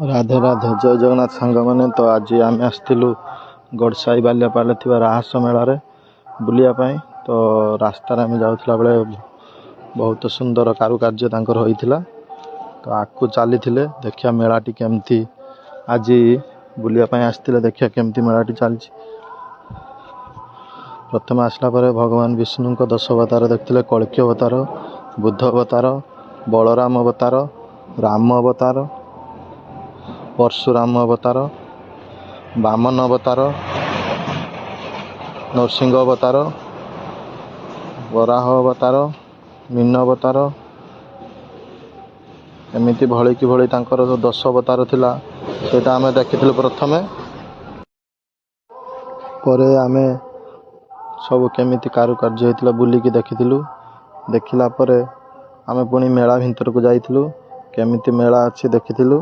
ରାଧେ ରାଧେ, ଜୟ ଜଗନ୍ନାଥ ସାଙ୍ଗମାନେ। ତ ଆଜି ଆମେ ଆସିଥିଲୁ ଗଡ଼ସାହି ବାଲିଆପାଳରେ ଥିବା ରାହାସ ମେଳାରେ ବୁଲିବା ପାଇଁ। ତ ରାସ୍ତାରେ ଆମେ ଯାଉଥିଲା ବେଳେ ବହୁତ ସୁନ୍ଦର କାରୁକାର୍ଯ୍ୟ ତାଙ୍କର ହୋଇଥିଲା। ତ ଆଗକୁ ଚାଲିଥିଲେ ଦେଖିବା ମେଳାଟି କେମିତି, ଆଜି ବୁଲିବା ପାଇଁ ଆସିଥିଲେ, ଦେଖିବା କେମିତି ମେଳାଟି ଚାଲିଛି। ପ୍ରଥମେ ଆସିଲା ପରେ ଭଗବାନ ବିଷ୍ଣୁଙ୍କ ଦଶ ଅବତାର ଦେଖିଥିଲେ, କଳ୍କୀ ଅବତାର, ବୁଦ୍ଧ ଅବତାର, ବଳରାମ ଅବତାର, ରାମ ଅବତାର, ପରଶୁରାମ ଅବତାର, ବାମନ ଅବତାର, ନରସିଂହ ଅବତାର, ବରାହ ଅବତାର, ମୀନ ଅବତାର, ଏମିତି ଭଳିକି ଭଳି ତାଙ୍କର ଯେଉଁ ଦଶ ଅବତାର ଥିଲା ସେଇଟା ଆମେ ଦେଖିଥିଲୁ ପ୍ରଥମେ। ପରେ ଆମେ ସବୁ କେମିତି କାରୁକାର୍ଯ୍ୟ ହେଇଥିଲା ବୁଲିକି ଦେଖିଥିଲୁ। ଦେଖିଲା ପରେ ଆମେ ପୁଣି ମେଳା ଭିତରକୁ ଯାଇଥିଲୁ, କେମିତି ମେଳା ଅଛି ଦେଖିଥିଲୁ,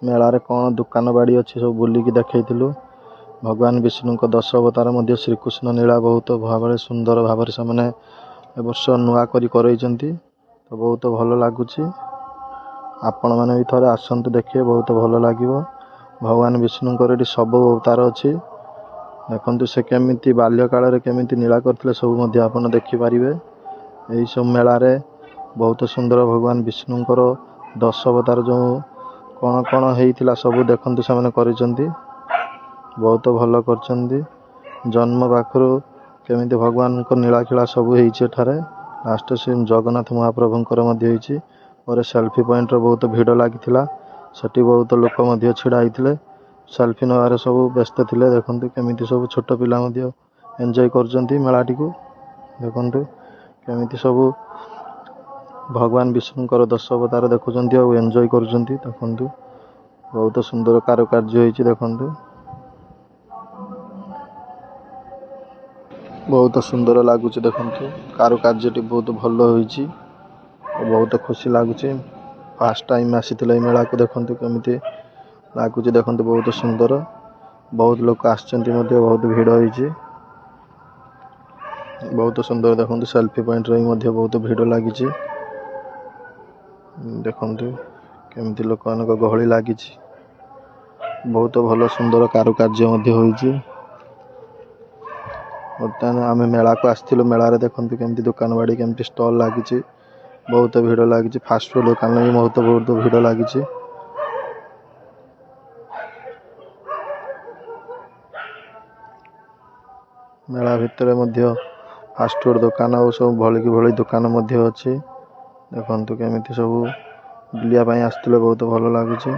ମେଳାରେ କ'ଣ ଦୋକାନ ବାଡ଼ି ଅଛି ସବୁ ବୁଲିକି ଦେଖେଇଥିଲୁ। ଭଗବାନ ବିଷ୍ଣୁଙ୍କ ଦଶ ଅବତାର ମଧ୍ୟ ଶ୍ରୀକୃଷ୍ଣ ଲୀଳା ବହୁତ ଭାବରେ ସୁନ୍ଦର ଭାବରେ ସେମାନେ ଏ ବର୍ଷ ନୂଆ କରି କରେଇଛନ୍ତି, ତ ବହୁତ ଭଲ ଲାଗୁଛି। ଆପଣମାନେ ବି ଥରେ ଆସନ୍ତୁ, ଦେଖିବେ, ବହୁତ ଭଲ ଲାଗିବ। ଭଗବାନ ବିଷ୍ଣୁଙ୍କର ଏଠି ସବୁ ଅବତାର ଅଛି, ଦେଖନ୍ତୁ ସେ କେମିତି ବାଲ୍ୟକାଳରେ କେମିତି ଲୀଳା କରିଥିଲେ ସବୁ ମଧ୍ୟ ଆପଣ ଦେଖିପାରିବେ। ଏହିସବୁ ମେଳାରେ ବହୁତ ସୁନ୍ଦର ଭଗବାନ ବିଷ୍ଣୁଙ୍କର ଦଶ ଅବତାର ଯେଉଁ କ'ଣ କ'ଣ ହେଇଥିଲା ସବୁ ଦେଖନ୍ତୁ ସେମାନେ କରିଛନ୍ତି, ବହୁତ ଭଲ କରିଛନ୍ତି। ଜନ୍ମ ପାଖରୁ କେମିତି ଭଗବାନଙ୍କ ଲୀଳାଖେଳା ସବୁ ହେଇଛି ଏଠାରେ। ଲାଷ୍ଟ ସେ ଜଗନ୍ନାଥ ମହାପ୍ରଭୁଙ୍କର ମଧ୍ୟ ହେଇଛି। ପରେ ସେଲ୍ଫି ପଏଣ୍ଟର ବହୁତ ଭିଡ଼ ଲାଗିଥିଲା, ସେଠି ବହୁତ ଲୋକ ମଧ୍ୟ ଛିଡ଼ା ହେଇଥିଲେ, ସେଲ୍ଫି ନେବାରେ ସବୁ ବ୍ୟସ୍ତ ଥିଲେ। ଦେଖନ୍ତୁ କେମିତି ସବୁ ଛୋଟ ପିଲା ମଧ୍ୟ ଏନ୍ଜୟ କରୁଛନ୍ତି ମେଳାଟିକୁ। ଦେଖନ୍ତୁ କେମିତି ସବୁ ଭଗବାନ ବିଷ୍ଣୁଙ୍କର ଦଶ ଅବତାର ଦେଖୁଛନ୍ତି ଆଉ ଏନ୍ଜୟ କରୁଛନ୍ତି। ଦେଖନ୍ତୁ ବହୁତ ସୁନ୍ଦର କାରୁକାର୍ଯ୍ୟ ହେଇଛି, ଦେଖନ୍ତୁ ବହୁତ ସୁନ୍ଦର ଲାଗୁଛି। ଦେଖନ୍ତୁ କାରୁକାର୍ଯ୍ୟଟି ବହୁତ ଭଲ ହୋଇଛି, ବହୁତ ଖୁସି ଲାଗୁଛି। ଫାଷ୍ଟ ଟାଇମ୍ ଆସିଥିଲେ ଏଇ ମେଳାକୁ, ଦେଖନ୍ତୁ କେମିତି ଲାଗୁଛି, ଦେଖନ୍ତୁ ବହୁତ ସୁନ୍ଦର। ବହୁତ ଲୋକ ଆସିଛନ୍ତି ମଧ୍ୟ, ବହୁତ ଭିଡ଼ ହେଇଛି, ବହୁତ ସୁନ୍ଦର। ଦେଖନ୍ତୁ ସେଲ୍ଫି ପଏଣ୍ଟରେ ବି ମଧ୍ୟ ବହୁତ ଭିଡ଼ ଲାଗିଛି। ଦେଖନ୍ତୁ କେମିତି ଲୋକମାନଙ୍କ ଗହଳି ଲାଗିଛି, ବହୁତ ଭଲ ସୁନ୍ଦର କାରୁକାର୍ଯ୍ୟ ମଧ୍ୟ ହୋଇଛି। ବର୍ତ୍ତମାନ ଆମେ ମେଳାକୁ ଆସିଥିଲୁ, ମେଳାରେ ଦେଖନ୍ତୁ କେମିତି ଦୋକାନ ବାଡ଼ି କେମିତି ଷ୍ଟଲ୍ ଲାଗିଛି, ବହୁତ ଭିଡ଼ ଲାଗିଛି। ଫାଷ୍ଟଫୁଡ଼ ଦୋକାନରେ ବି ବହୁତ ବହୁତ ଭିଡ଼ ଲାଗିଛି। ମେଳା ଭିତରେ ମଧ୍ୟ ଫାଷ୍ଟଫୁଡ଼ ଦୋକାନ ଆଉ ସବୁ ଭଳିକି ଭଳି ଦୋକାନ ମଧ୍ୟ ଅଛି। ଦେଖନ୍ତୁ କେମିତି ସବୁ ବୁଲିବା ପାଇଁ ଆସିଥିଲେ, ବହୁତ ଭଲ ଲାଗୁଛି।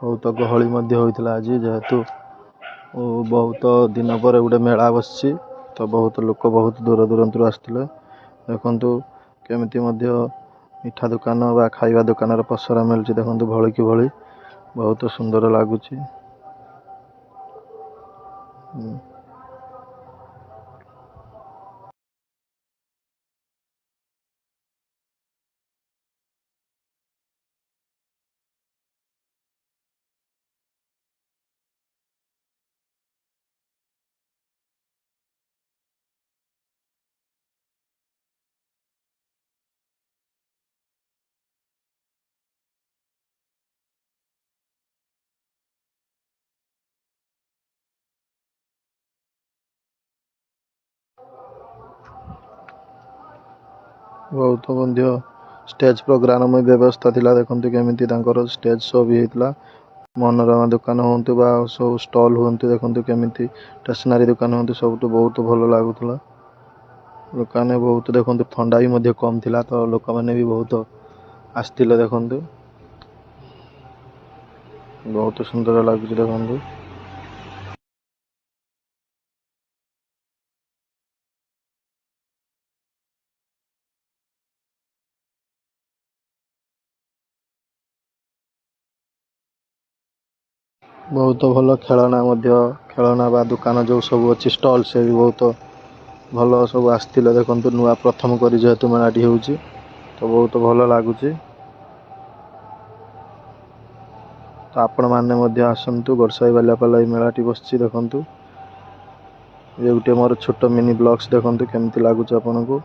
ବହୁତ ଗହଳି ମଧ୍ୟ ହୋଇଥିଲା ଆଜି, ଯେହେତୁ ବହୁତ ଦିନ ପରେ ଗୋଟେ ମେଳା ବସିଛି, ତ ବହୁତ ଲୋକ ବହୁତ ଦୂର ଦୂରାନ୍ତରୁ ଆସିଥିଲେ। ଦେଖନ୍ତୁ କେମିତି ମଧ୍ୟ ମିଠା ଦୋକାନ ବା ଖାଇବା ଦୋକାନର ପସରା ମିଳୁଛି, ଦେଖନ୍ତୁ ଭଳିକି ଭଳି ବହୁତ ସୁନ୍ଦର ଲାଗୁଛି। ବହୁତ ମଧ୍ୟ ଷ୍ଟେଜ୍ ପ୍ରୋଗ୍ରାମ ବ୍ୟବସ୍ଥା ଥିଲା, ଦେଖନ୍ତୁ କେମିତି ତାଙ୍କର ଷ୍ଟେଜ୍ ଶୋ ବି ହେଇଥିଲା। ମନୋରମା ଦୋକାନ ହୁଅନ୍ତୁ ବା ସବୁ ଷ୍ଟଲ୍ ହୁଅନ୍ତୁ, ଦେଖନ୍ତୁ କେମିତି ଷ୍ଟେସନାରୀ ଦୋକାନ ହୁଅନ୍ତୁ, ସବୁଠୁ ବହୁତ ଭଲ ଲାଗୁଥିଲା। ଲୋକମାନେ ବହୁତ ଦେଖନ୍ତୁ ଥଣ୍ଡା ବି ମଧ୍ୟ କମ୍ ଥିଲା, ତ ଲୋକମାନେ ବି ବହୁତ ଆସିଥିଲେ। ଦେଖନ୍ତୁ ବହୁତ ସୁନ୍ଦର ଲାଗୁଛି, ଦେଖନ୍ତୁ। ବହୁତ ଭଲ ଖେଳଣା ମଧ୍ୟ, ଖେଳଣା ବା ଦୋକାନ ଯେଉଁ ସବୁ ଅଛି ଷ୍ଟଲ୍, ସେ ବି ବହୁତ ଭଲ ସବୁ ଆସିଥିଲେ। ଦେଖନ୍ତୁ ନୂଆ ପ୍ରଥମ କରି ଯେହେତୁ ମେଳାଟି ହେଉଛି, ତ ବହୁତ ଭଲ ଲାଗୁଛି। ତ ଆପଣମାନେ ମଧ୍ୟ ଆସନ୍ତୁ, ଗଡ଼ସାହି ବାଲିଆପାଳ ଏଇ ମେଳାଟି ବସିଛି, ଦେଖନ୍ତୁ। ଇଏ ଗୋଟିଏ ମୋର ଛୋଟ ମିନି ବ୍ଲଗ୍ସ, ଦେଖନ୍ତୁ କେମିତି ଲାଗୁଛି ଆପଣଙ୍କୁ।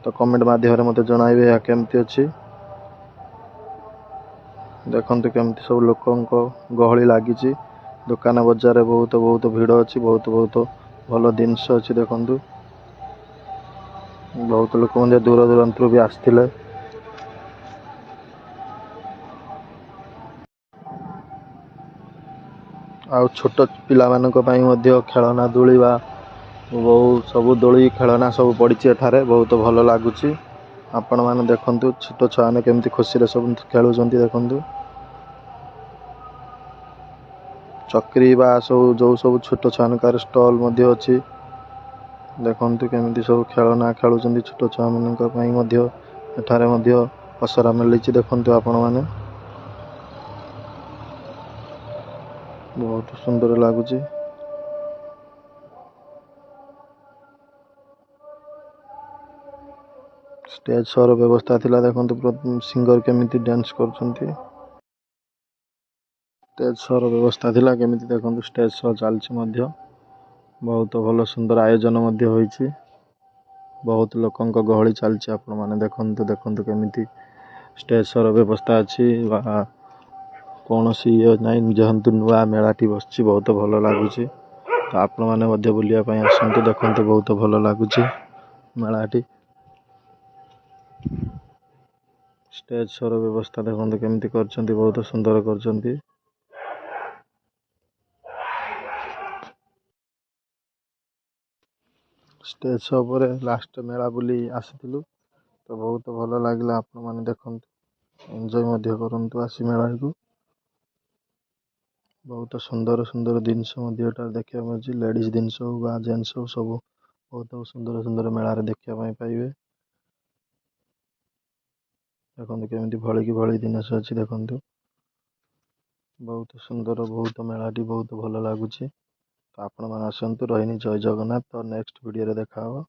ତ କମେଣ୍ଟ ମାଧ୍ୟମରେ ମୋତେ ଜଣାଇବେ ଏହା କେମିତି ଅଛି। ଦେଖନ୍ତୁ କେମିତି ସବୁ ଲୋକଙ୍କ ଗହଳି ଲାଗିଛି। ଦୋକାନ ବଜାରରେ ବହୁତ ବହୁତ ଭିଡ଼ ଅଛି, ବହୁତ ବହୁତ ଭଲ ଜିନିଷ ଅଛି। ଦେଖନ୍ତୁ ବହୁତ ଲୋକ ମଧ୍ୟ ଦୂର ଦୂରାନ୍ତରୁ ବି ଆସିଥିଲେ। ଆଉ ଛୋଟ ପିଲାମାନଙ୍କ ପାଇଁ ମଧ୍ୟ ଖେଳନା ଦୋଳି ବା ବହୁ ସବୁ ଦୋଳି ଖେଳନା ସବୁ ପଡ଼ିଛି ଏଠାରେ, ବହୁତ ଭଲ ଲାଗୁଛି। ଆପଣମାନେ ଦେଖନ୍ତୁ ଛୋଟ ଛୁଆମାନେ କେମିତି ଖୁସିରେ ସବୁ ଖେଳୁଛନ୍ତି। ଦେଖନ୍ତୁ ଚକ୍ରି ବା ସବୁ ଯେଉଁ ସବୁ ଛୋଟ ଛୁଆମାନଙ୍କର ଷ୍ଟଲ୍ ମଧ୍ୟ ଅଛି। ଦେଖନ୍ତୁ କେମିତି ସବୁ ଖେଳନା ଖେଳୁଛନ୍ତି। ଛୋଟ ଛୁଆମାନଙ୍କ ପାଇଁ ମଧ୍ୟ ଏଠାରେ ମଧ୍ୟ ପସରା ମିଳିଛି। ଦେଖନ୍ତୁ ଆପଣମାନେ, ବହୁତ ସୁନ୍ଦର ଲାଗୁଛି। ଷ୍ଟେଜ୍ ଶୋର ବ୍ୟବସ୍ଥା ଥିଲା। ଦେଖନ୍ତୁ ସିଙ୍ଗର କେମିତି ଡ୍ୟାନ୍ସ କରୁଛନ୍ତି। ଷ୍ଟେଜ୍ ଶୋର ବ୍ୟବସ୍ଥା ଥିଲା କେମିତି, ଦେଖନ୍ତୁ ଷ୍ଟେଜ୍ ଶୋ ଚାଲିଛି ମଧ୍ୟ। ବହୁତ ଭଲ ସୁନ୍ଦର ଆୟୋଜନ ମଧ୍ୟ ହୋଇଛି। ବହୁତ ଲୋକଙ୍କ ଗହଳି ଚାଲିଛି। ଆପଣମାନେ ଦେଖନ୍ତୁ, ଦେଖନ୍ତୁ କେମିତି ଷ୍ଟେଜ୍ ଶୋର ବ୍ୟବସ୍ଥା ଅଛି ବା କୌଣସି ଇଏ ନାହିଁ। ଯେହେତୁ ନୂଆ ମେଳାଟି ବସିଛି, ବହୁତ ଭଲ ଲାଗୁଛି। ତ ଆପଣମାନେ ମଧ୍ୟ ବୁଲିବା ପାଇଁ ଆସନ୍ତୁ, ଦେଖନ୍ତୁ ବହୁତ ଭଲ ଲାଗୁଛି ମେଳାଟି। ଷ୍ଟେଜ୍ ଶୋର ବ୍ୟବସ୍ଥା ଦେଖନ୍ତୁ କେମିତି କରିଛନ୍ତି, ବହୁତ ସୁନ୍ଦର କରିଛନ୍ତି। ଷ୍ଟେଜ୍ ଶୋ ପରେ ଲାଷ୍ଟ ମେଳା ବୁଲି ଆସିଥିଲୁ, ତ ବହୁତ ଭଲ ଲାଗିଲା। ଆପଣମାନେ ଦେଖନ୍ତୁ, ଏନ୍ଜୟ ମଧ୍ୟ କରନ୍ତୁ ଆସି ମେଳାକୁ। ବହୁତ ସୁନ୍ଦର ସୁନ୍ଦର ଜିନିଷ ମଧ୍ୟ ଏଠାରେ ଦେଖିବାକୁ ମିଳୁଛି। ଲେଡ଼ିଜ୍ ଜିନିଷ ହଉ ବା ଜେଣ୍ଟସ୍ ହଉ, ସବୁ ବହୁତ ସୁନ୍ଦର ସୁନ୍ଦର ମେଳାରେ ଦେଖିବା ପାଇଁ ପାଇବେ। ଦେଖନ୍ତୁ କେମିତି ଭଳିକି ଭଳି ଜିନିଷ ଅଛି। ଦେଖନ୍ତୁ ବହୁତ ସୁନ୍ଦର, ବହୁତ ମେଳାଟି ବହୁତ ଭଲ ଲାଗୁଛି। ତ ଆପଣମାନେ ଆସନ୍ତୁ। ରହିନି, ଜୟ ଜଗନ୍ନାଥ। ତ ନେକ୍ସଟ ଭିଡ଼ିଓରେ ଦେଖା ହେବ।